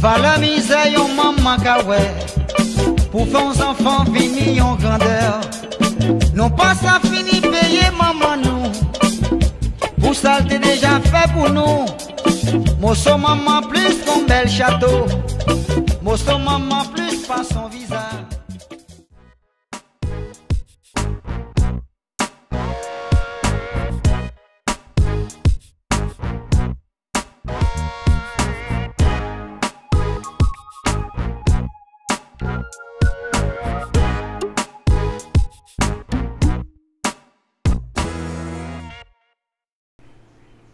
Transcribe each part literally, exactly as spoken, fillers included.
Valè mizè yon manman ka wè pou fè yon zanfan vini yon grandè. Nou pa sa fini peye manman nou pou sa l te deja fè pou nou. Moso manman plis yon bèl chato. Moso manman plis pase yon viza.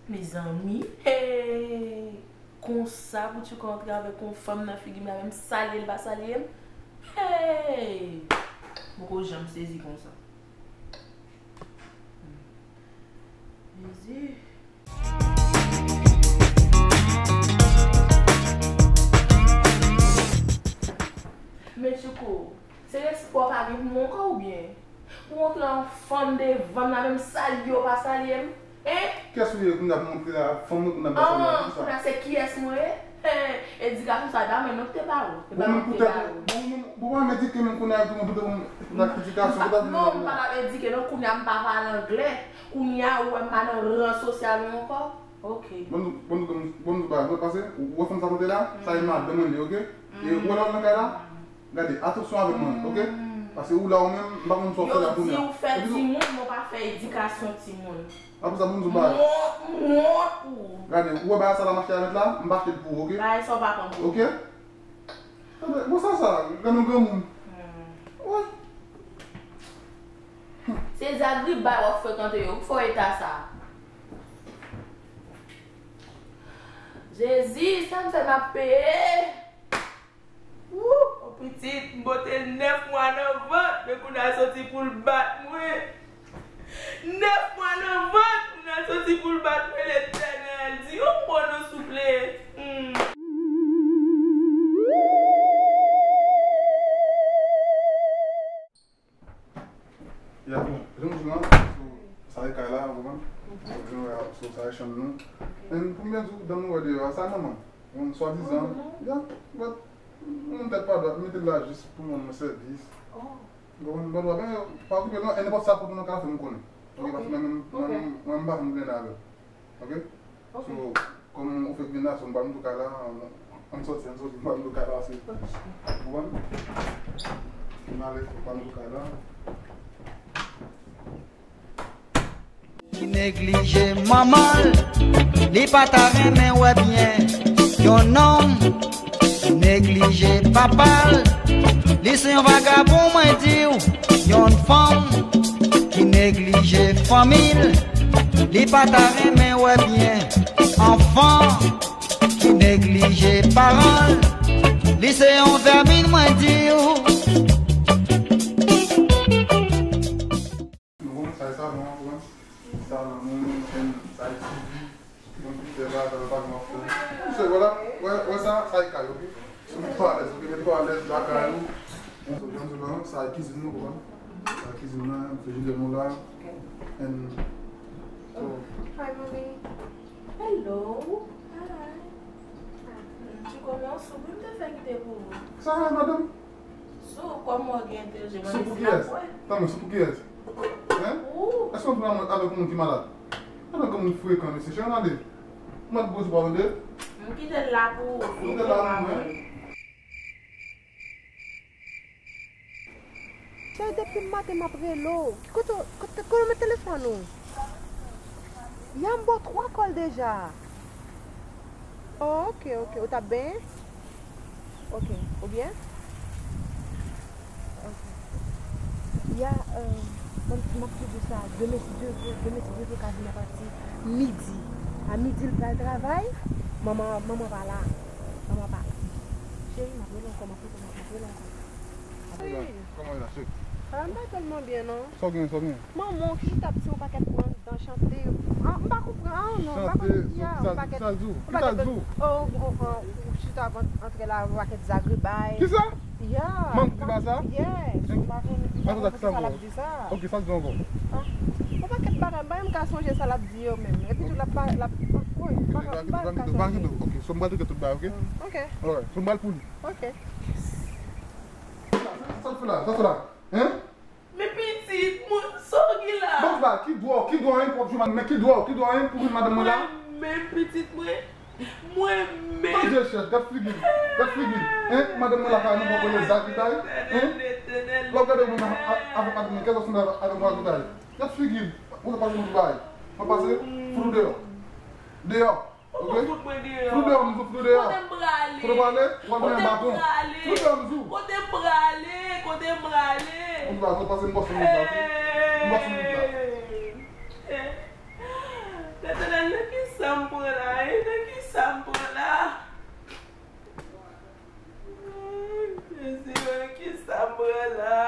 Mezanmi, hey! Konsa pou tchouka antre avèk yon fanm nan figi m la, menm salye l pa salye m. Hey! M poko janm sezi konsa. Jezi. Men Tchouko, se respè w pa gen pou mwen ankò oubyen? Pou w antre yon fanm devan m la, menm salye w pa salye m? Hein? Kiyès ou ye kounye a pou m antre la, fanm nan kounye a m pa salye w, kisa? Kounye a se kiyès mwen ye? Hein, edikasyon sa ta mwen non ki te ba ou. E pa mwen ki te ba ou. Bon, bon, bon, bon, men di ke menm kounye a tou mwen pote pou m nan edikasyon. Non, m pa t ap edike non, kounye a m pa pale anglè. Kounye a ou wè m pa nan ran sosyal ou ankò. Ok. Bon, bon, bon, bon, bon, bon, pase, ou wè fanm sa monte la, sa e madanm mwen li, ok? E ou wè la nan kay la? Gade, atansyon avèk mwen, ok? Paske ou la ou menm, m pa konn sa w fè la kounye a. Yo di ou fè timoun, men w pa fè edikasyon timoun. Apre sa, bon, m di w bagay. M wont, m wont pou ou. Gade, ou wè bagay sa la m achte avèk la, m pa achte l pou ou, ok? Bagay sa w pa konn pou ou. Ok? Bon, sa, sa, gade yon granmoun. Wi. Se zagribay w ap frekante yo, pou fè w eta sa. Jezi, sa m fè m ap peye. Wou, on pitit, m pote l nèf mwa nan vant, men kounye a l soti pou l bat mwen. Nèf mwa nan vant, kounye a l soti pou l bat mwen, Letènèl, di yon mo non souple. Hmm. Ya, bon, jan m di w lan, so, sa e kay la, ou konprann? So, jan w wè a, so, sa e chanm nou. And pou m byen di w, dan nou wè deyò a, sa e manman m. Bon, swadizan, ya, but, mwen tèt pa dwat, m mete l la jis pou m rann mwen sèvis. Ou konprann? But, w ap pa okipe l non, e nenpòt sa pou nou ka fè m konnen. Ok, paske mwen menm, mwen menm, mwen menm m pa konn grenn avè l. Ok? Ok. So, kòm ou fèk vin la, so m pa m tou kay la, ann sòti, ann sòti, m pa m tou kay la, se, ou konprann? M ale, m pa m tou kay la. Ki neglije manman l, li pa ta renmen wè byen yon nonm. Ki neglije papa l, li se yon vagabon, mwen di w, yon fanm. Ki neglije fanmi l, li pa ta renmen wè byen anfan. Ki neglije paran l, li se yon vèmin, mwen di w. Nou konn sa e salon an, ou konn? Salon nou, nou konn sa e T V. Konpitè la, sa yo pa gen w ap fè. Misye, wè la, wè, wè sa, sa e kay, ok? Sou met pa alèz, ok? Met pa alèz lakay ou. So, jan m di w lan, sa e kizin nou, konprann? Sa e kizin nan, frijidè nou la. And, so, hi, mommy. Hello. Hi. Ti kòman w sou, m te fè kite pou ou. Sa, madanm? Sou, kòman w gen entèlijans? Sou pou kiyès? Tann mwen, sou pou kiyès? Hein? Èske w antre avèk yon moun ki malad? Antre avèk yon moun frekan, mesye, cheri, gade. Mwen gwo sou pa tande. M kite l la pou ou. Ou kite l la pou mwen. Cheri, depi maten m ap rele w. Ki kote, kote, kote w met telefòn ou? Ya m ba w twa kòl deja. Oh, ok, ok. Ou t ap benyen? Ok. Ou byen? Ok. Ya, euh, m, m ap toujou sa. Demen, si Dye vle, demen, si Dye vle, ka vin apati midi. A midi, l pral travay. Manman, manman pa la. Manman pa la. Cheri, m ap rele ankò, m ap rele ankò, m ap rele ankò. Kòman w ye la, cheri? Ah, m pa tèlman byen, non. Sa w gen, sa w gen? Manman w ki chita ap di yon pakèt pran dan chante. Ah, m pa konprann. Ah, non, m pa konn ki a, yon pakèt, yon pakèt, oh, oh, oh, ou chita ap antre la, yon pakèt zagribay. Kisa? Yeah. Manman ki di ba sa? Yes. Ou pa konn, ou pa konn ki sa l ap di sa. Ok, sa l di ankò? Ah, yon pakèt bagay, m pa menm ka sonje sa l ap di yo menm. Epi tou, l ap pa, l ap, Wi, m pa ka, m pa ka sòti. Ok, so m pral regle tout bagay, ok? Ok. Alright, so m pral pou li. Ok. Sa l fè la? Sa l fè la? Hein? Men pitit mwen, sa w gen la? Bon, ba, ki dwa w, ki dwa w, hein, pou w ap jwe madanm, men ki dwa w, ki dwa w, hein, pou w vin madanm mwen la? Mwen menm, pitit mwen, mwen menm. Tande chèch, gad figi l, gad figi l. Hein, madanm mwen la kay nou, poko le zak li kay, hein? Lè w gade yon moun a-, a-, avèk madanm mwen, kèlkeswa sou avèk mwen ki kay. Gad figi l, mwen pase mwen bay. Mwen pase, fout ou deyò. Deyò. Ou fout mwen deyò. Fout ou deyò, m di w fout ou deyò. Kote m prale? Kote w prale? W al jwenn yon baton. Fout ou deyò, m di w. Kote m prale? Kote m prale? Ou pa, ou pa se m bòs ou la, ok? M bòs ou la. Letènèl, nan ki sa m pran la, e? Nan ki sa m pran la? Jezi, nan ki sa m pran la?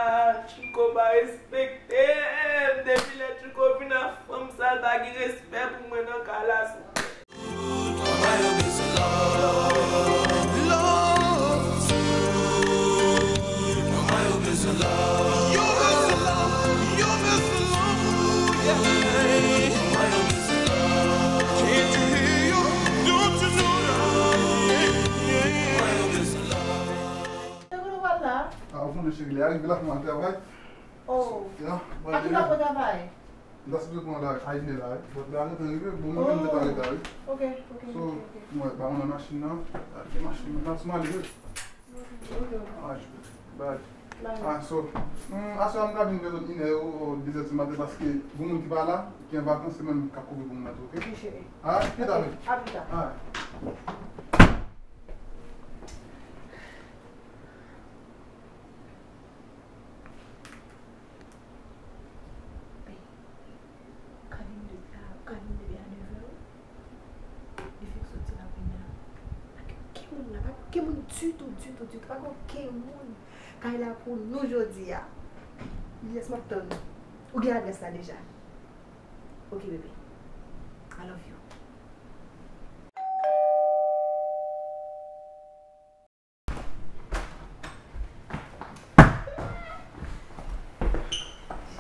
Tchouko pa respekte m. Depi lè Tchouko vin ak fanm sa, l pa gen respè pou mwen nan kay la. Sa kote w pral la? Ah, ou konnen cheri, lè a rive la, fè m al travay. Oh. Ya, a ki lè w pral travay? M ta sipoze pran la, a inè la, wi. But la gentan rive, bon, mwen menm m te pa reta, wi. Ok, ok, ok, ok. So, mwen, ba mwen nan machin nan. Gade machin nan, nan sou mwen, wi. Ok, ok. Ah, je peux. Bye. Bye. Ah, so, hmm, aswè a m ka vin vè zòt inè ou, ou dezè di maten, paske gon moun ki pa la, ki an vakans, se mwen menm k ap kouvri pou moun nan tou, ok? Ok, cheri. Ah, pita, ok, men. A pita. Ah. Babe, Carline depi a, Carline depi a nèvè, wi. Li fèk soti la kounye a. Pa gen okenn moun la, pa gen okenn moun ditou, ditou, ditou. Pa gen okenn moun kay la pou nou jodi a. Yes, m ap tann ou. Ou gen adrès la deja. Ok, bebe. I love you.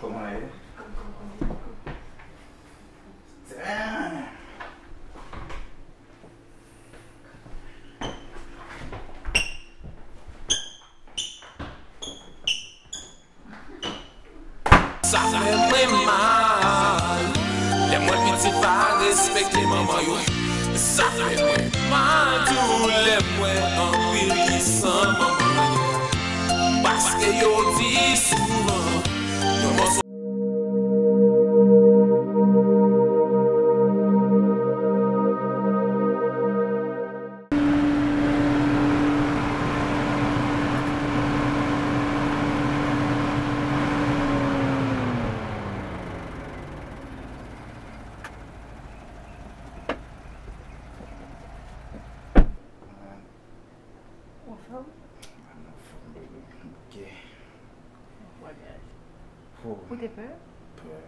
Kòman ye? Damn! Sa fè mwen mal lè m wè pitit pa respekte manman yo. Sa fè mwen mal tou lè m wè anpil ki san manman yo. Paske yo di souvan yon mòso Ou anfòm? Mwen anfòm, bebe. M bouke. Bon bagay. Ou te pè? Pè.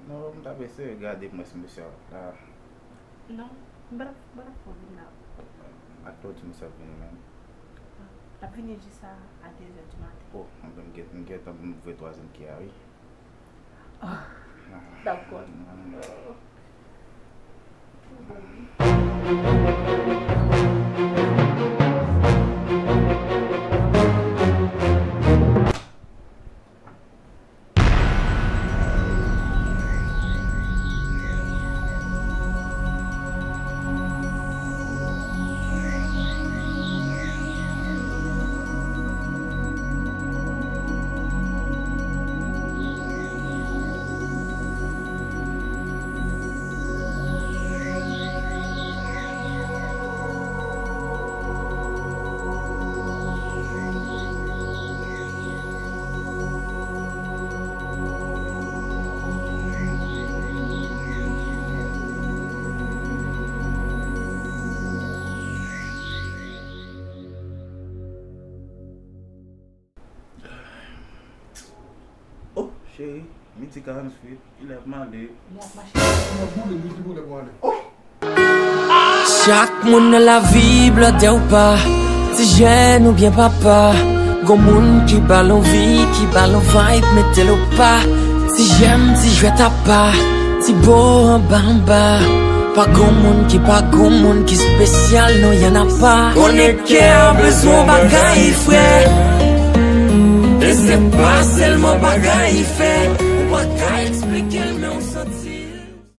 Non, m t ap eseye gade mwen si misye ap la. Non, m pa t ap, m pa t ap fè w vin la. Ak lòt misye ap vini menm. Ah, l ap vini jis a, a de zè di maten. Oh, m gen, m gentan voye twazyèm ki a, wi. Ah, dakò. Oh, cheri, midi karanntuit, kilè pou m ale? Lè ap mache. Lè boule, midi boule pou ale. Oh! Chak moun nan lavi, blòdè ou pa, ti jèn oubyen papa. Gon moun ki ba l anvi, ki ba l vibe, mete l o pa. Ti jèm, ti jwèt apa, ti bo anba anba. Pa gon moun ki pa gon moun ki espesyal, non, y en a pas. Konnen kè a bezwen bagay, frè. E se pa sèlman bagay fè. Ou pa ka eksplike l, men ou santi.